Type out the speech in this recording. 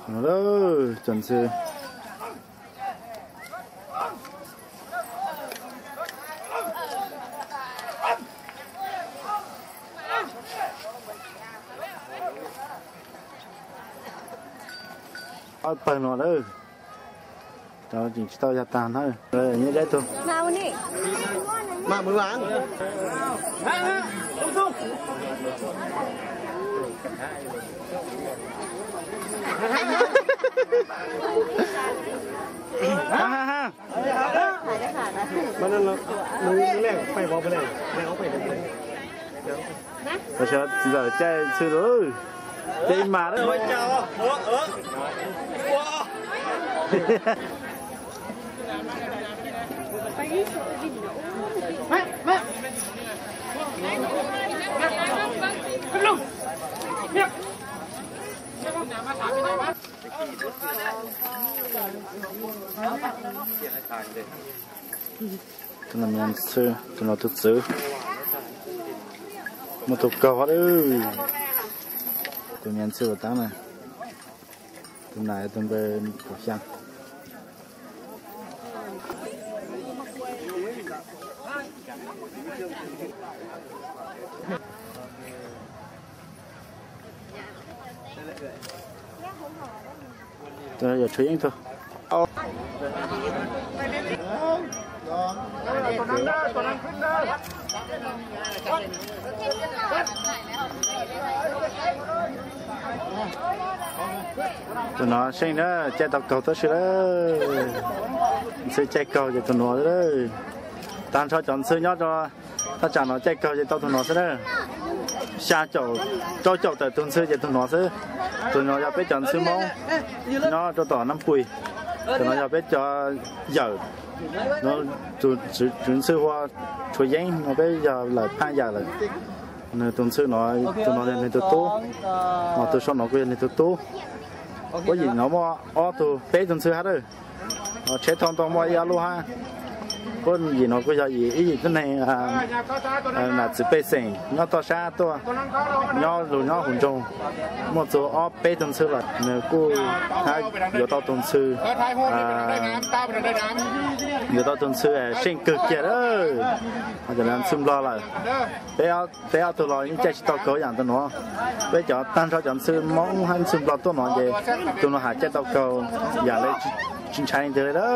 Lawm cov ntxhw. Ob pawg no lawm. Cov tseem tsis tau yog tag na. Nyob deb tug. Txiv ntxawm caij ntxhw lawm, caij ib mas lawm. Tus no me ntxhw, tus no tus txwv. Muaj tus kaug lawm. Tus me ntxhw uas tab na, tus nam tus npawg kaum xya. Yog tshuav yeeb tug. Tus no seej na, caij tau kaug tab sis lawm. Ntxhw caij kaug ces tus nuav. Tag nrho cov ntxhw nyob rau thaj tsam no caij kaug ces tau tus nuav xwb na. Xya caum, rau caum tawm tus ntxhw ces tus nuav xwb. Tus nuav yog peb cov ntxhw Moob nyob rau tom Nab Pui. Tus no yog peb cov yawm, tus tswv ntxhw hu ua Tshuav Yeeb no peb yog lawm phaj yawm lawm. Nws tus ntxhw no, tus no yog nws tus tub, tus saum no kuj yog nws tus tub. Puab yim no muaj ob tug, peb tug ntxhw hab lawm. Tsheb thauj ntoo muaj ib ob lub hab. Puab yim no kuj yog ib yim tib neeg nam txwv pej xeem nyob toj sab tuaj, nyob lug nyob huv nroog, muaj txug ob peb tug ntxhw lawm. Nws kuj hab yuav tau tus ntxhw, yuav tau tus ntxhw seej kawg kiag lawm. Ntxhw Nplog lawm. Peb ob tug los yeej caij tsis tau kaug yam tus nuav. Peb cov tag nrho cov ntxhw Moob hab ntxhw Nplog tuaj no ces tus nuav has caij tau kaug yam le tsis ntshai leej twg le.